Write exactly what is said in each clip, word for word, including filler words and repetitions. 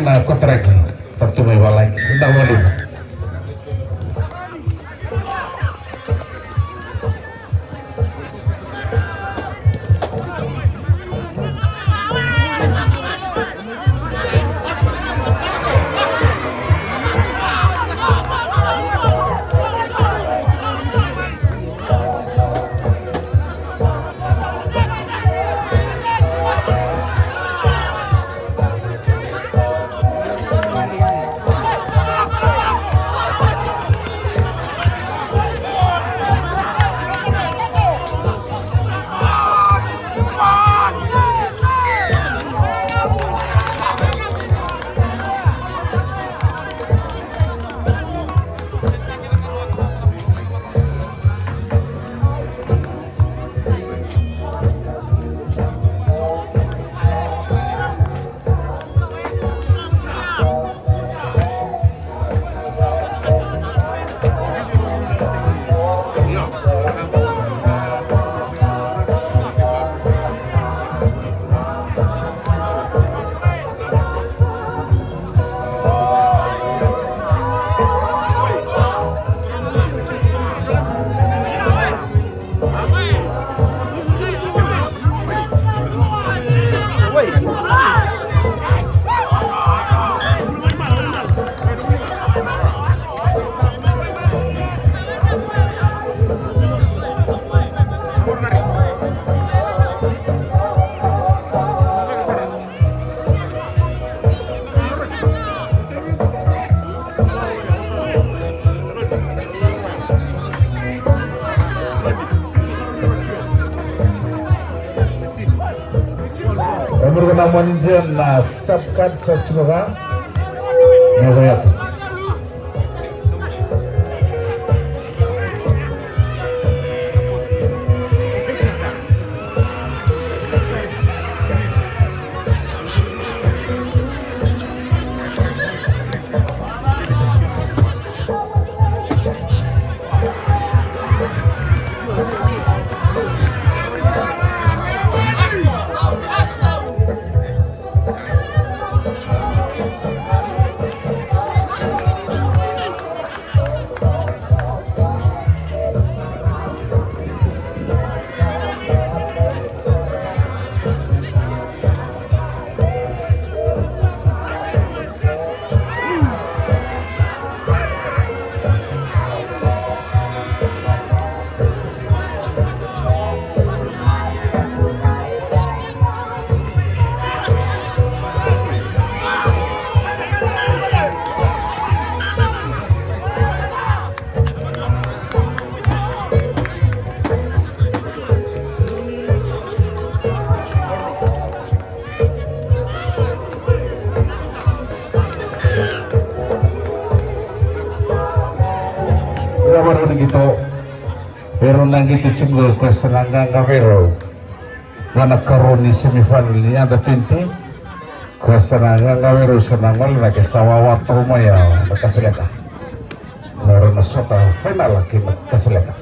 Na kotaraki, ka tu mai valagi. Vinaka vakalevu. E muruka na manager na Sapcad sa tiko ga. Me vayata. Ia, vakarau ni qito. Erau na qito tiko qo, koya sa na qaqa vei rau. Qo na karua ni semifinal ni under twenty. Koya sa na qaqa vei rau, sa na gole cake, sa wawa toka mai ya na Kasaleka. Me rau na sota final kei na Kasaleka.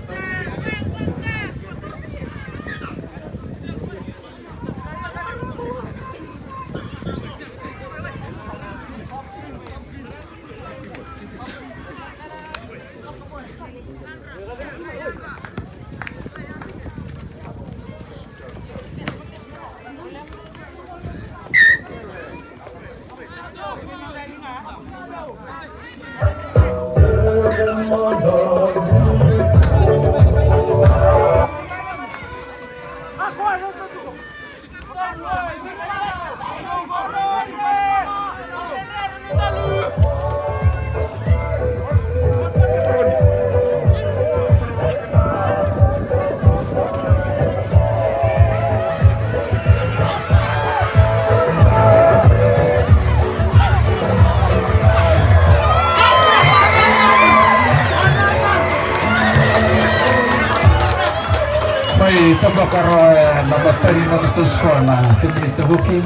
Mai tabaka rawa na matani na nodatou sikoa na timi ni Tavuki.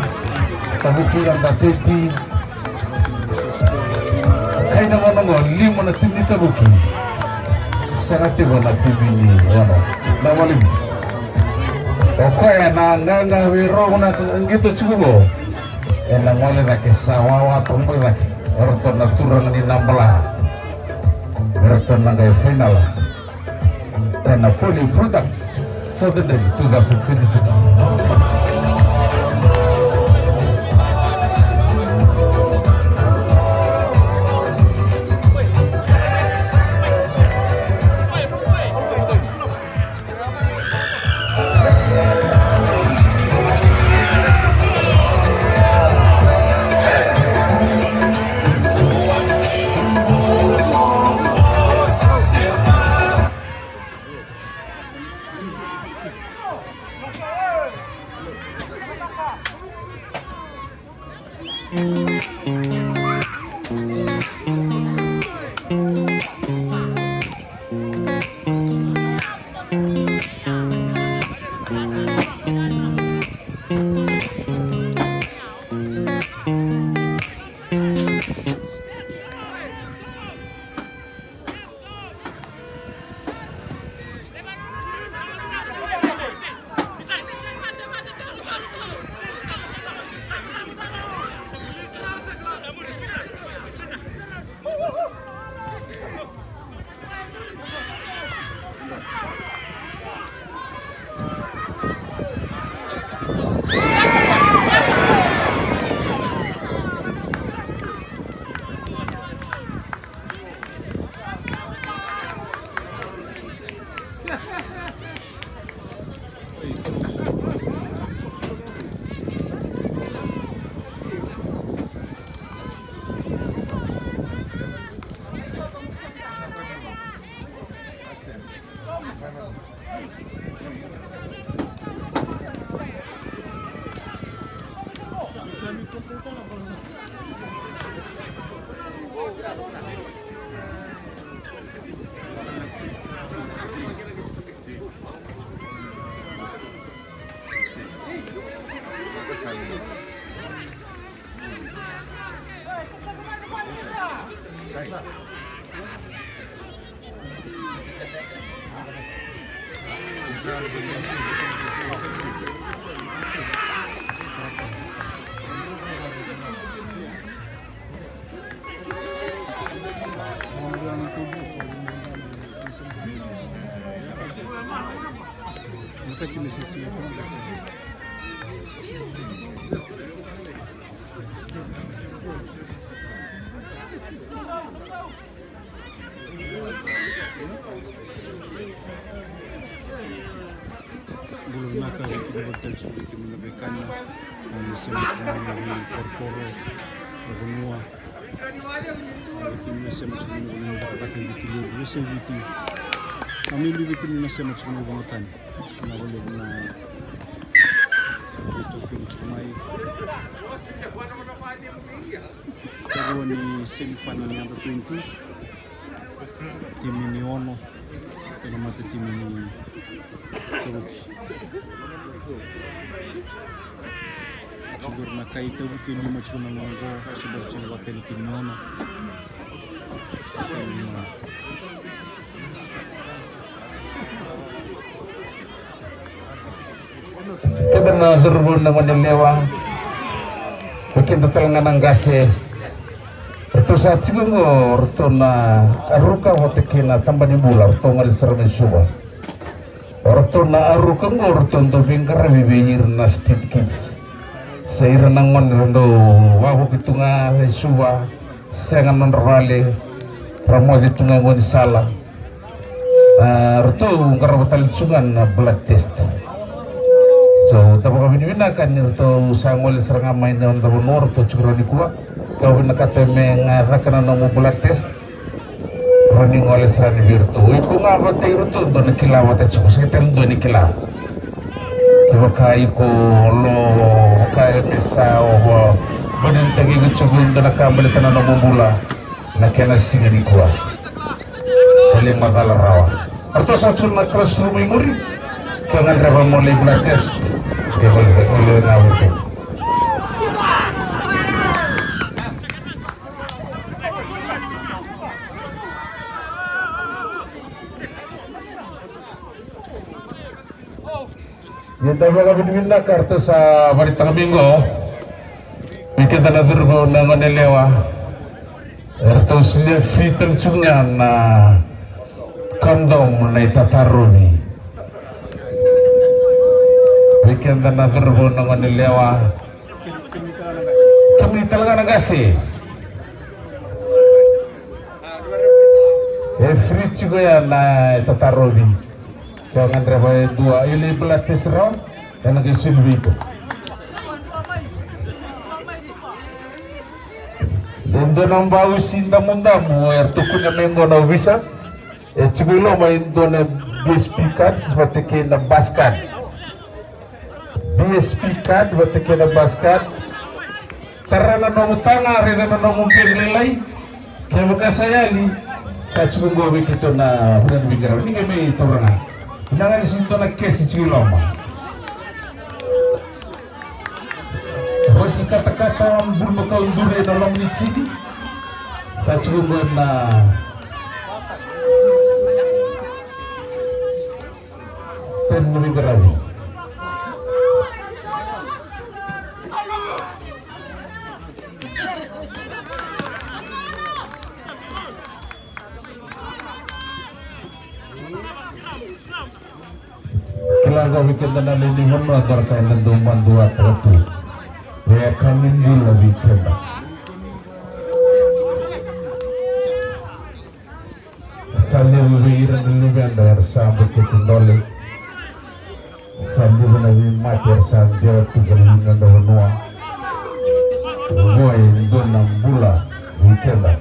Tavuki under twenty. Kai na gauna qo, lima na timi ni Tavuki. Sega tiko na timi ni Ono. Na valimu. O koya na qaqa vei rau na qito tiko qo. Ena gole cake sa wawa toka mai cake o ratou na turaga ni Nabala. O ratou na qai fainala. Ena Pony Products, Southern Day two thousand twenty-six. Bula vinaka vei kemuni na veiwekani, na sema tiko mai na veikorokoro, na vanua. Vei kemuni na sema tiko mai na vanua ni cakacaka i Viti levu, veiyasai Viti. Na mai vei kemuni na sema tiko mai vanua tani. Na valevu na veitorokolo tiko mai. Karua ni semifinal ni under twenty. Timi ni Ono kei na matatimi ni Tavuki. Tiko na kai Tavuki e lima tiko na gauna oqo, se bera tiko na vaka ni timi ni Ono. Keda na cauravou, na gone yalewa, kei keda tale ga na qase. Ratou sa tiko oqo, ratou na Aruka vata kei na Tabana ni Bula, ratou gole sara mai Suva. O ratou na Aruka oqo, ratou dau veiqaravi vei ira na street kids. Sa ira na gone ra dau wavoki tu ga e Suva, sega na nodra vale, ra moce tu ga e gaunisala. A, ratou qarava tale tiko ga na blood test. So, da vakavinavinaka ni ratou sa gole sara ga mai na noda vanua, ratou tiko rawa nikua. Ka vinakata me ga caka na nomu blood test. Rawa ni gole sara ni vei iratou. O iko ga vata iratou, dua na kila vata tiko, sega tale dua ni kila. Kevaka iko lo, vaka e me sa o va, vaninitaki iko tiko e dua na ka baleta na nomu bula. Na kena siga nikua. Tale macala rawa. Ratou sa tu na classroom i muri. Ke gadreva mo lai blood test. Ke vale, vale na vuku. Ia da vakavinavinaka ratou sa varaitaka mai qo. Vei keda na cauravou, na gone yalewa, eratou solia free tale tiko ga na condom na itatarovi. Vei keda na cauravou, na gone yalewa, kemuni tale ga na qase. E free tiko ya na itatarovi. Ke o gadreva e dua, io lai blood test rawa, ena qai soli vei iko. De dua na bausi damudamu eratou kune mai qo na ovisa. E tiko i loma e dua na B S P card vata kei na bus card. B S P card vata kei na bus card. Tara na nomu taga, raica na nomu begi lailai. Kevaka sa yali, sa tiko qo vei keitou na vuna ni veiqaravi. Ni qai mai taura ga. Vinaka ni sega ni dua na kesi tiko i loma. Oti katakata, bulumakau dure ena loma ni tini. Sa tiko qo na teni ni veiqaravi. Kila ga vei keda na lewe ni vanua, dua na ka eda dau maduataka tu. E ka ni bula vei keda. Sa levu vei ira na luveda era sa buteke dole. Sa levu na veimate era sa dewa tu ka na liga na vanua. Oqo e dua na bula vei keda,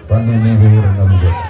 vakanuinui vei ira na luveda.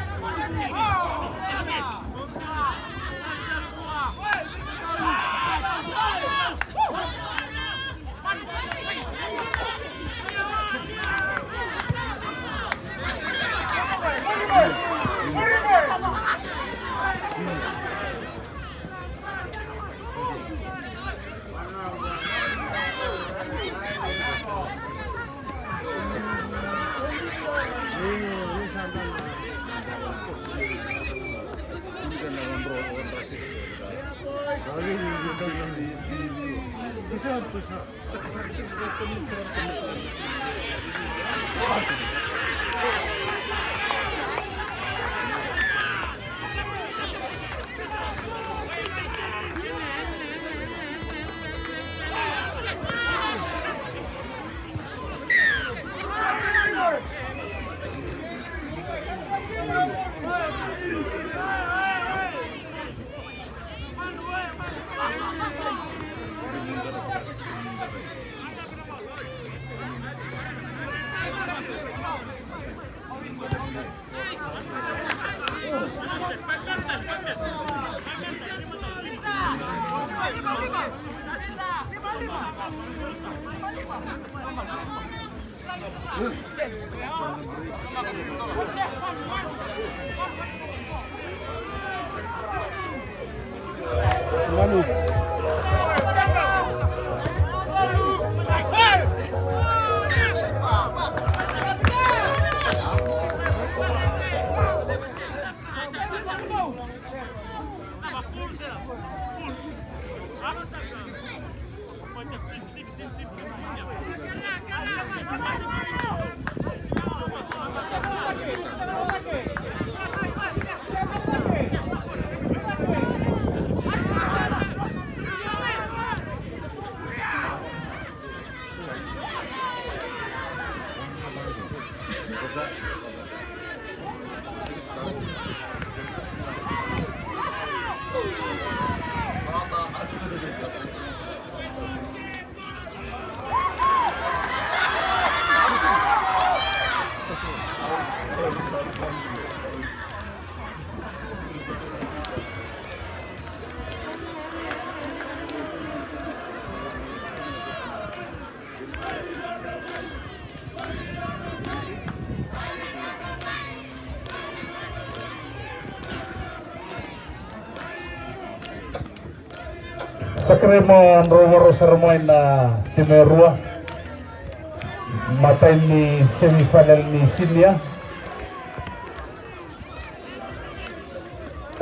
Sa kerei mo drau vakarau sara mai na timi e rua. Matai ni semifinal ni senior.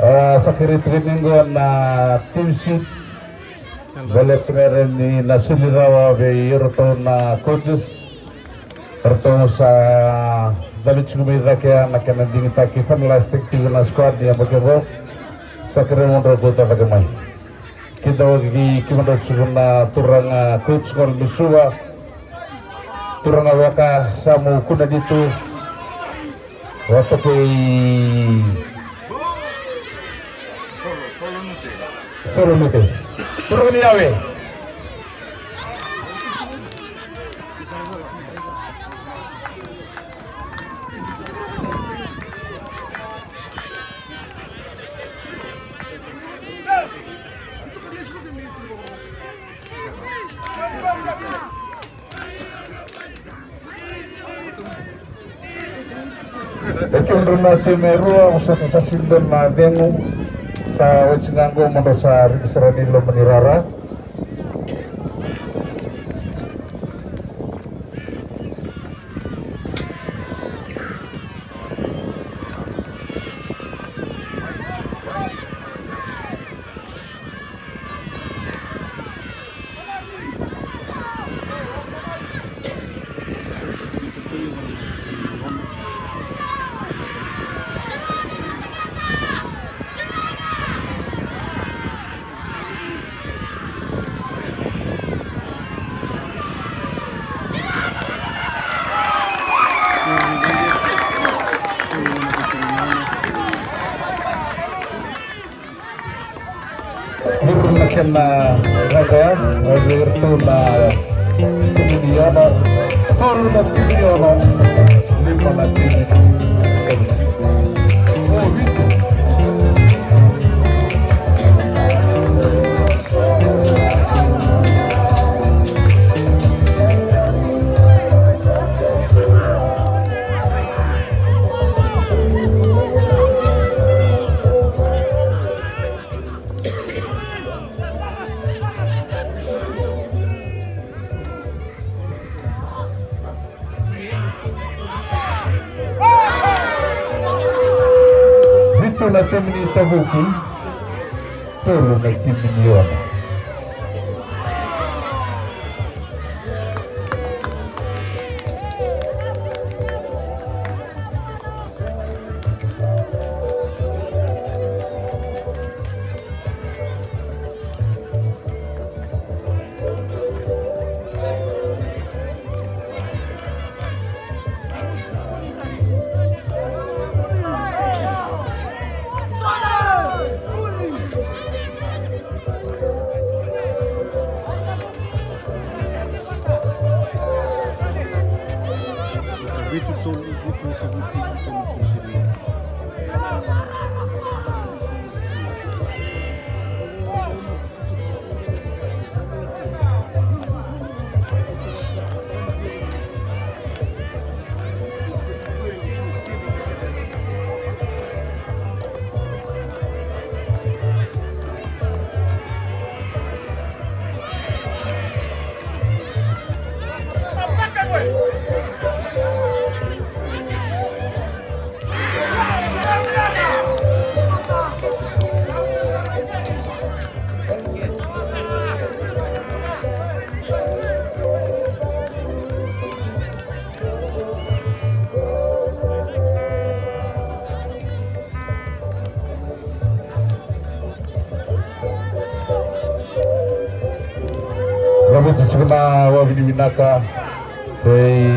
A, sa kerei tiko ni qo na team sheet. Baleta me rawa ni na soli rawa vei iratou na coaches. Ratou sa dali tiko mai cake ya na kena digitaki, finalize taki tiko na squad ni yabaki oqo. Sa kerei mo drau kauta cake mai. Kidavaki kei kemudrau tiko na turaga coach Gol Misuva. Turaga Weka, sa mu kunea ni tu. Vata kei Solo Nute. Turaga ni Yawe. E kemudrau na timi e rua, vosota sa sega ni dua na cegu. Sa oti ga oqo mo drau sa riki sara i loma ni rara. Vuru na kena raka ya, vei iratou na timi ni Ono, tolu na timi ni Ono, lima na timi ni Ono. Vitu na timi ni Tavuki, tolu na timi ni Ono. Laveti tiko na wavinavinaka vei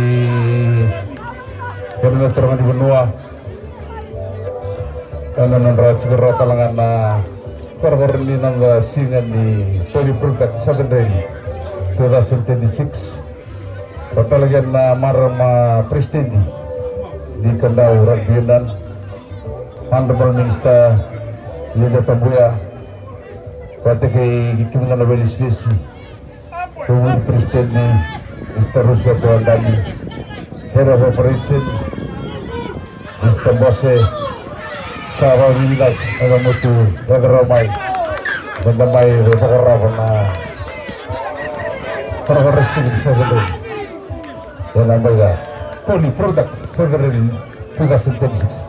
ira na turaga ni vanua. Ena nodra tiko rawa tale ga na korakora ni noda siga ni Poli Protect Southern Rally two thousand twenty-six. Rawa tale ga na marama president ni Kadavu Rugby Union, Honorable Minister Lydia Tabuya, vata kei kemudou na veilesilesi, Kemuni President, Mister Rusia Boadani, Head of Operation, Mister Bose, sa vakavinavinaka ena noda tu, ena rawa mai, meda mai vakarokoroko na korakora siga ni Southern Rally. Ena mai ga Poli Protect Southern Rally two thousand twenty-six.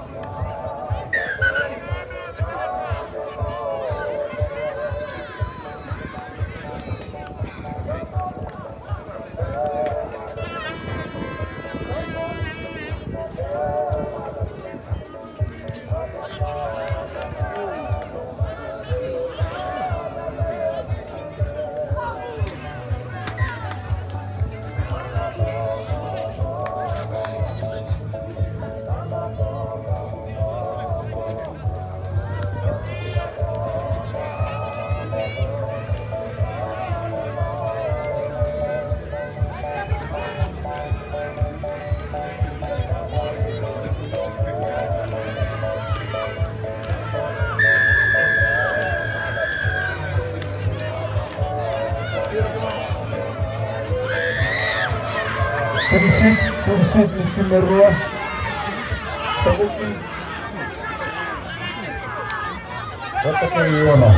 Twenty-six, twenty-six, ni timi e rua. Tavuki. Vata kei Ono.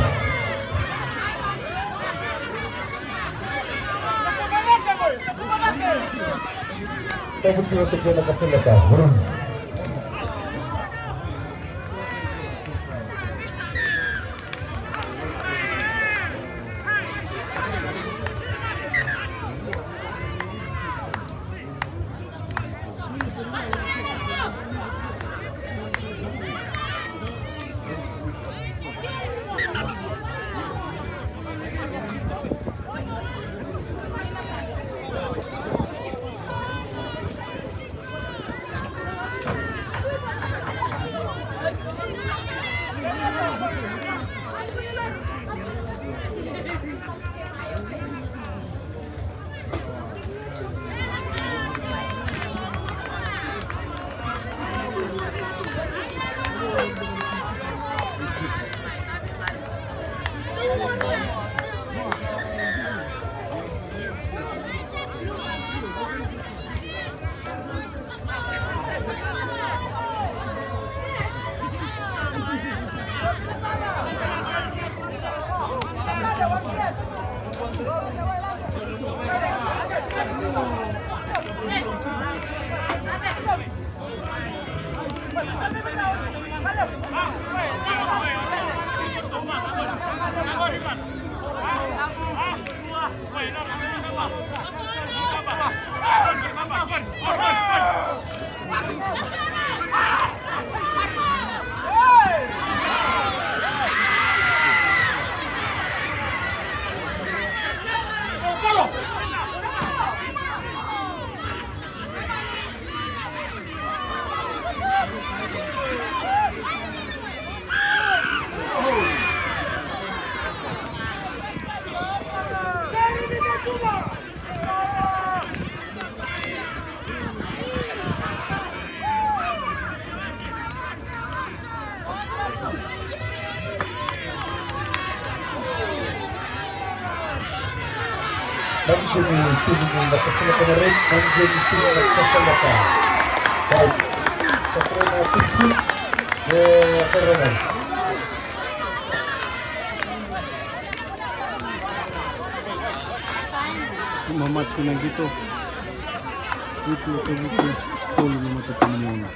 Tavuki vata kei Nakasaleka. Mani timi, timi ni Nakasaleka na red, mani timi ni Nakasaleka. Right. Katrina Tiksi, e, Katrina. Mamati na qito. Vitu, vitu, tolu na mata timi ni Ono.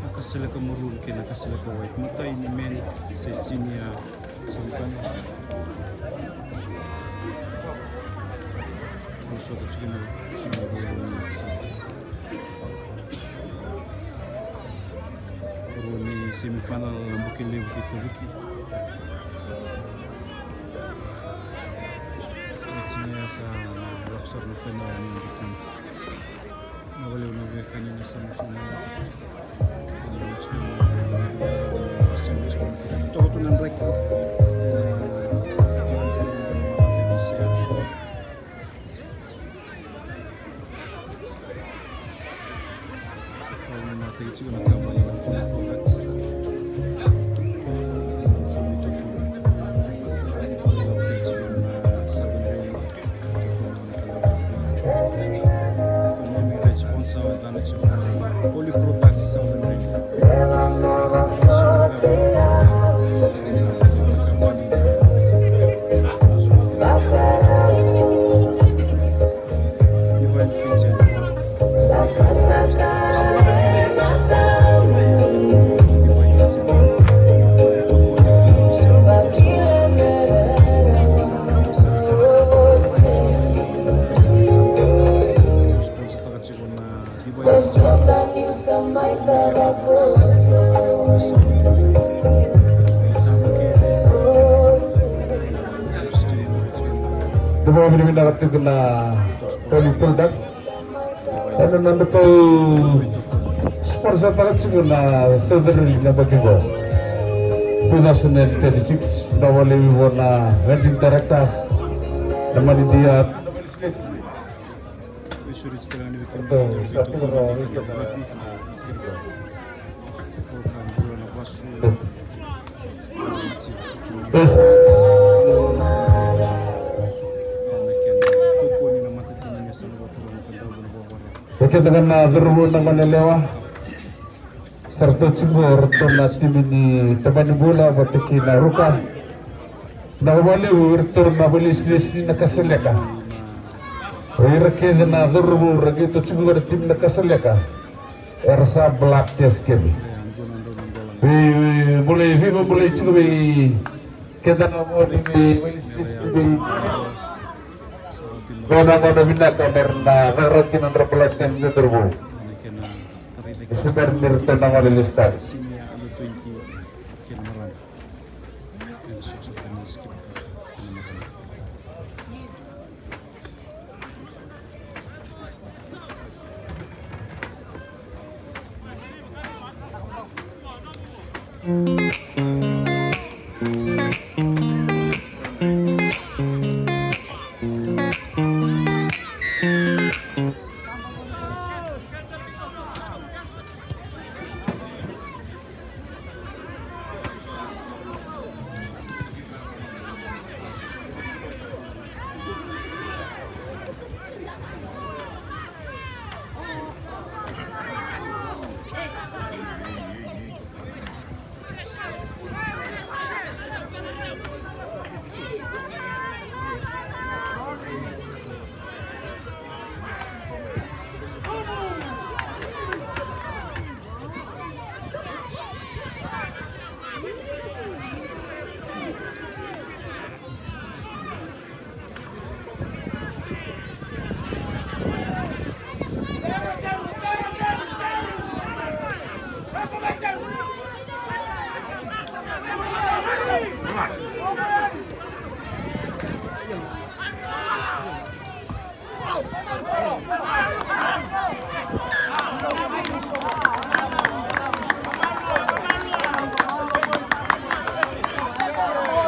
Nakasaleka maroon kei Nakasaleka white. Matai ni men se senior semifinal. Au sota tiko na, na, na, na, na, Karua ni semifinal na Bukelevu kei Tavuki. Oti ni sa na lako sara na final ni Bukelevu. Na valeu na veiwekani na sema tu na, na sema tu na, toka tu na draki. Sponsor Poly Products Southern Region. Da vakavinavinaka tiko na Poli Product. Ena nodratou sponsor taka tiko na Southern Rally na yabaki qo. Two thousand and thirty-six, na vakalevu vua na Managing Director, na manidia. Vei keda ga na cauravou, na gone yalewa, sa ratou tiko qo, ratou na timi ni Tabana ni Bula vata kei na Ruka. Na vakalevu iratou na vakailesilesi ni Nakasaleka. O ira kece na cauravou ra qai tiko qo na timi ni Nakasaleka, era sa blood test kece. Vei, vei, bolei, vei, bolei tiko vei keda na vo ni vei, vei, vei, vei. Vei na gauna vinaka mera na caka kina nodra blood test na cauravou. E se bera ni ratou na gole lesu tale.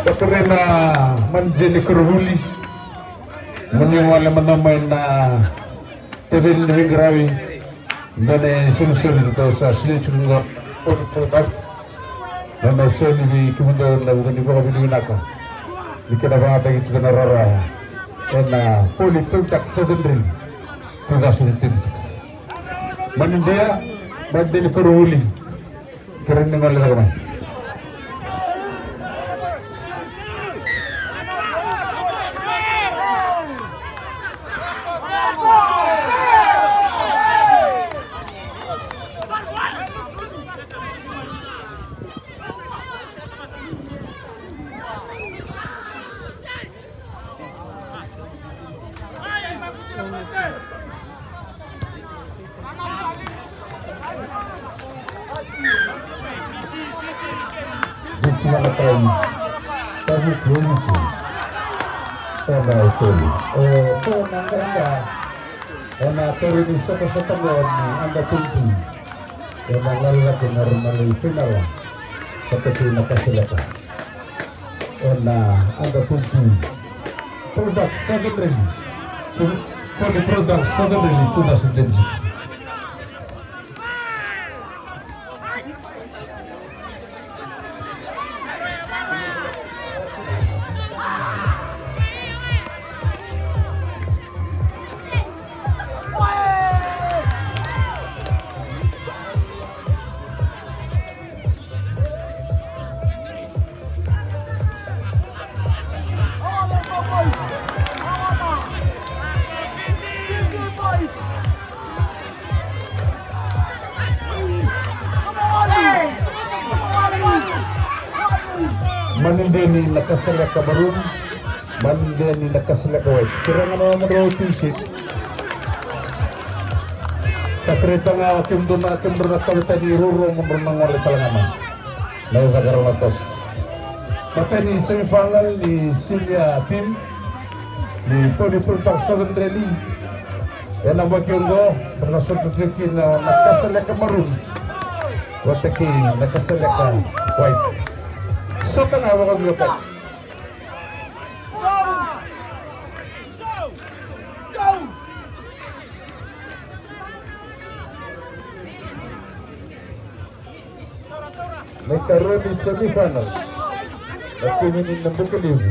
Sa kerei na manager ni koronivuli mo ni gole mada mai na teveli ni veiqaravi. Dua na isolisoli ratou sa solia tiko qo, Poli Products. Na isolisoli vei kemudou ena vuku ni vakavinavinaka ni kena vakayagataki tiko na rara ena Poli Products Southern Rally two thousand twenty-six. Manidia, manidia ni koronivuli. Kerei ni gole cake mai. Ena tolu ni sotasota qo ni under twenty. Ena lala kina na lai finala. Vata kei na Kasaleka. Ena under twenty. Products Southern Rally. Poli Products Southern Rally two thousand twenty-six. Manidia ni na Kasaleka maroon, manidia ni na Kasaleka white. Kerei ga na nomudrau t-shirt. Sa kerei tale ga kemudou na, kemudou na kavetani ruarua mo drau na gole tale ga mai. Na ivakarau na toso. Matai ni semifinal ni senior team ni Pony Pony Park Southern Rally. Ena yabaki oqo, drau na sota tiko kina na Kasaleka Maroon vata kei na Kasaleka White. Sota ga vakaveiwekani. Na ikarua ni semifinal, na timi ni Nabukelevu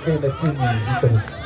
kei na timi ni Tavuki.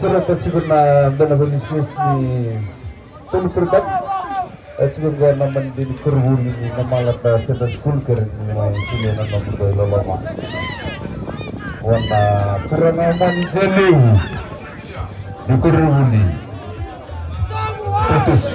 Tiko na dua na veilesilesi ni Tolu Products. E tiko qo na manidei ni koronivuli ni Namalata Central School, kere ni mai solia na nomudou iloloma vua na turaga manidei levu ni koronivuli. Tutusi.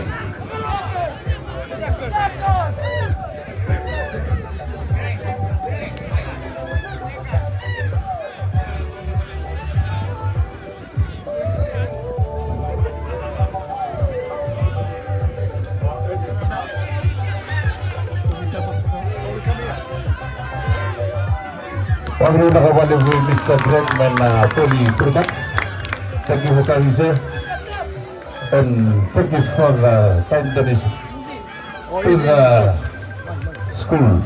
Vakavinavinaka vakalevu Mister Greg mai na Poly Products. Thank you for coming, sir. And thank you for the kind donation to the school.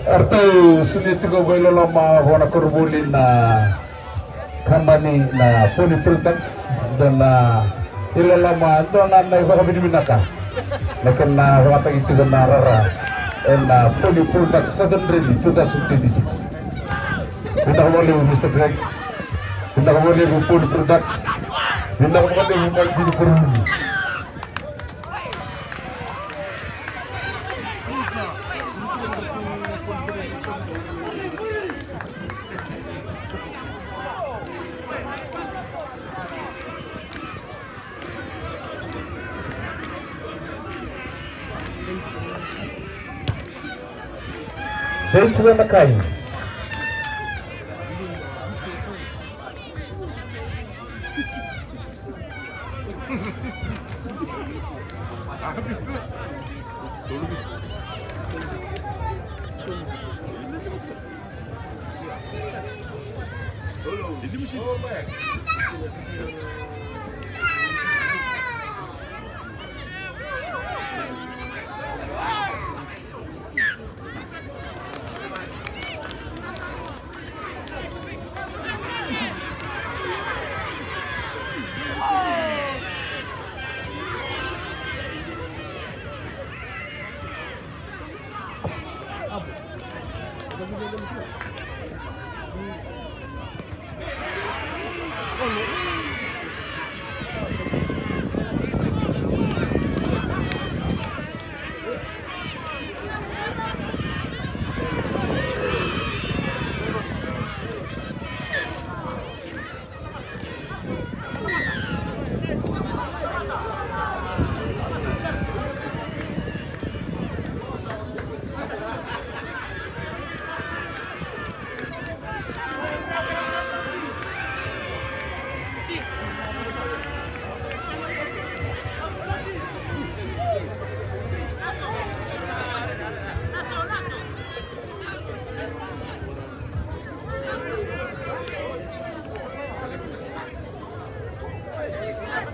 Eratou solia tiko vakailoloma vua na koronivuli na kabani na Poly Products, dua na iloloma, dua ga na ivakavinavinaka na kena vakayagataki tiko na rara ena Poly Products Southern Rally two thousand twenty-six. Vinaka vakalevu Mister Greg. Vinaka vakalevu Poly Products. Vinaka vakalevu Malvini Kurumi. Dei tiko na kai.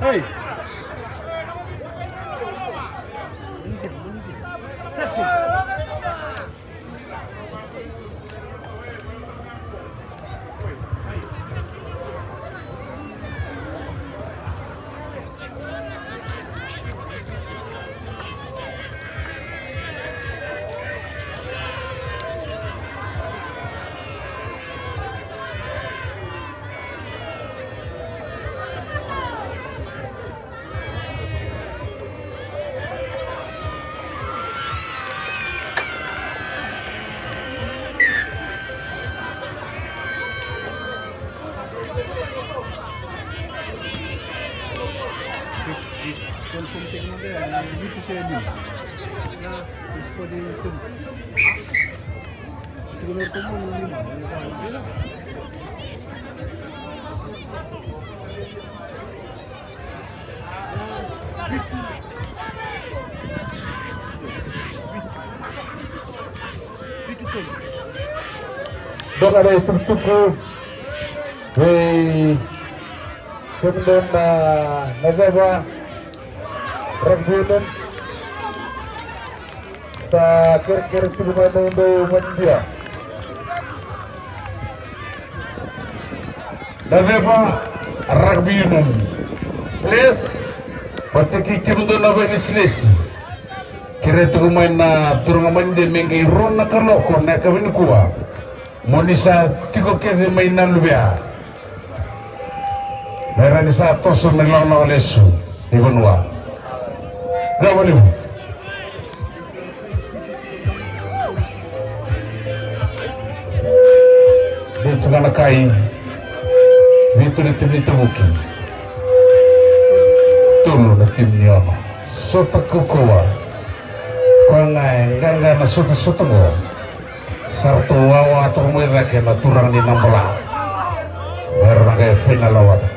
Hey! Doka na itukutuku vei kemudou na, na cava Rugby Union. Sa kerekere tiko mai na udou mai Idia. Na Ceva Rugby Union. Players, vata kei kemudou na vakailesilesi. Kerei tiko mai na turaga mai de me qai rua na kaloko na yakavi nikua. Mo ni sa tiko kece mai na luvea. Me rawa ni sa toso me lawalawa lesu ni vanua. Vinaka vakalevu. Dei tu ga na kai. Vitu na timi ni Tavuki. Tolu na timi ni Ono. Sota kaukauwa. Koya ga e qaqa na sotasota qo. Sa ratou wawa toka mai cake na turaga ni Nabala. Era na qai fainala vata.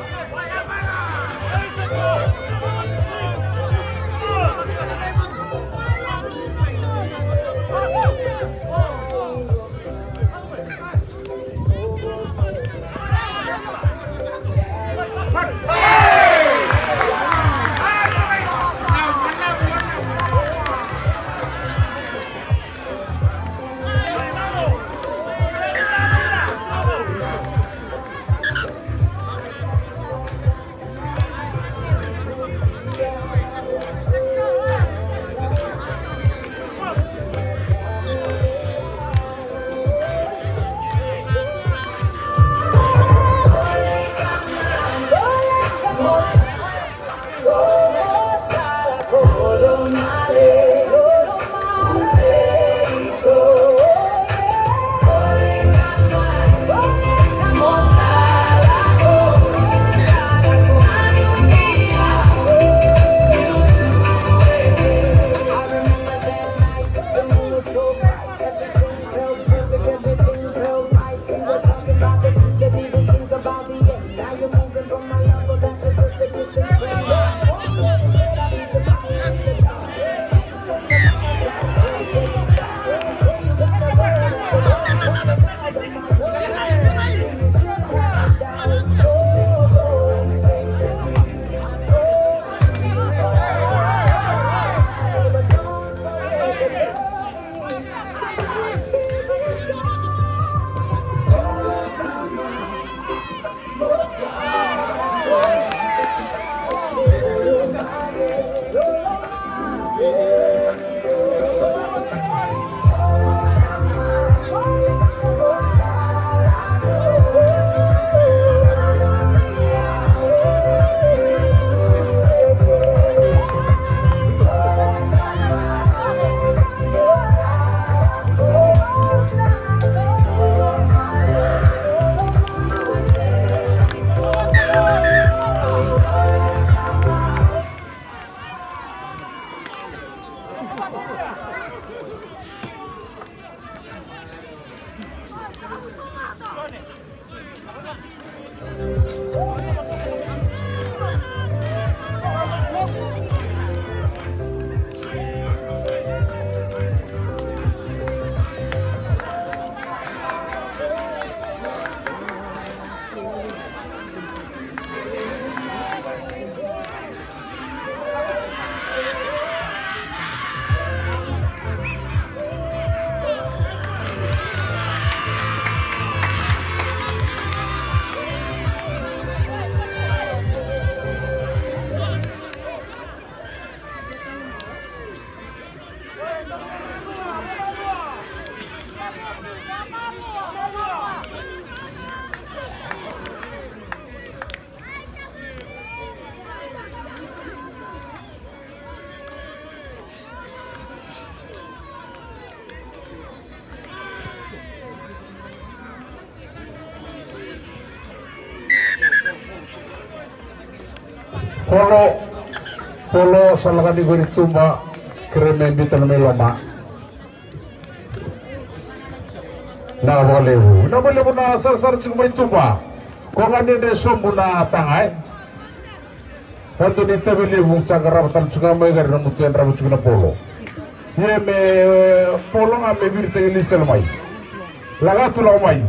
Polo, Polo sa lako ni qori tuba, kerei me biuta na mai loma. Na vakalevu, na vakalevu na sarasara tiko mai tuba. Ko ga ni dre sobu na taga e. Ka dua ni tavi levu sa qarava tale tiko ga mai qari na mutu e drava tiko na Polo. Ia me, e, Polo ga me viritaki lesu tale mai. Lako tu lako mai.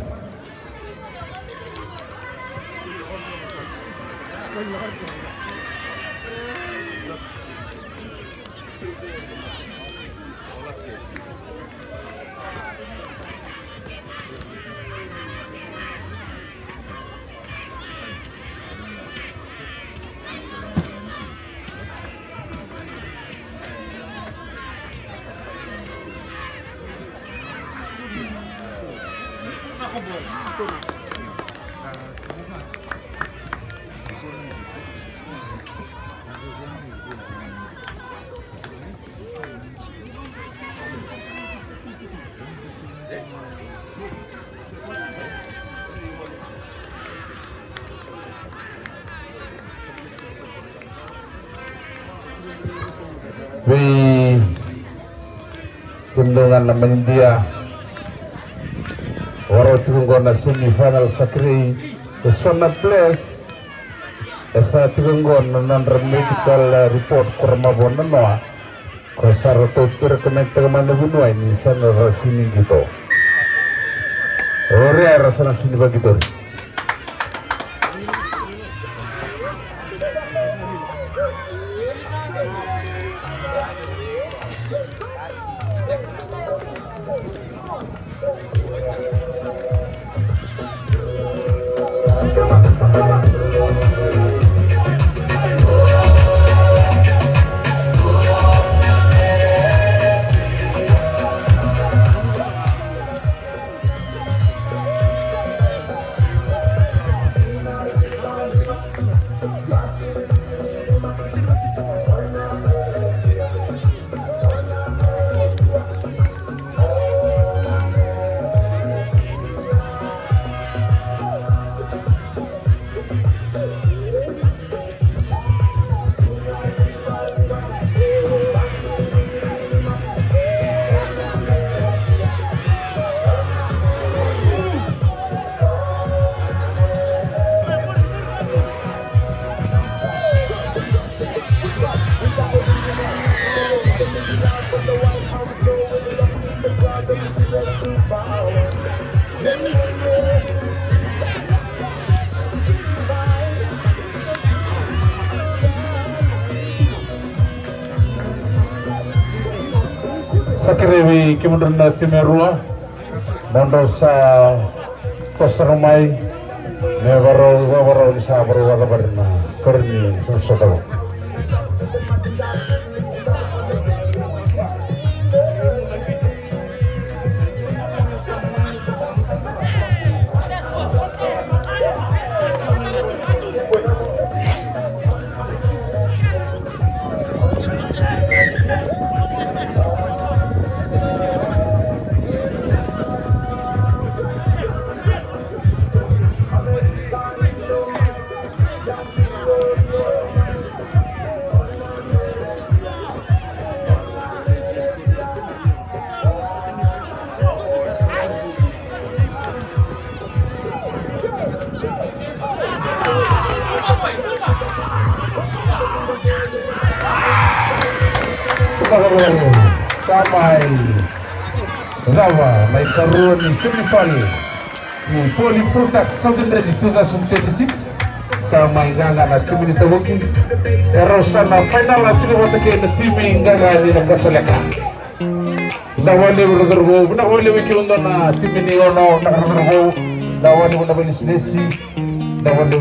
Vei kemudou ga na manidia, warau tiko oqo na semifinal, sa kerei e so na players e sa tiko oqo na nodra medical report ko ra mavoa na noa. Ko sa ratou recommend taka mai na vuniwai ni sa na ra sini qito. Oria era sa na sini vaqitori. Sa kerei vei kemudrau na timi e rua, mo drau sa toso sara mai me varau, vavarau ni sa varau vakavari na kori ni sa sotava. Sa mai cava na ikarua ni semifinal ni Poly Product Southern Rally two thousand twenty-six. Sa mai qaqa na timi ni Tavuki. E rau sa na final, a tiko vata kei na timi qaqa ni Nakasaleka. Vinaka vakalevu, Ratu Roko. Vinaka vakalevu i kemudou na timi ni Ono, vinaka, Ratu Roko. Vinaka vakalevu na vakailesilesi. Vinaka vakalevu.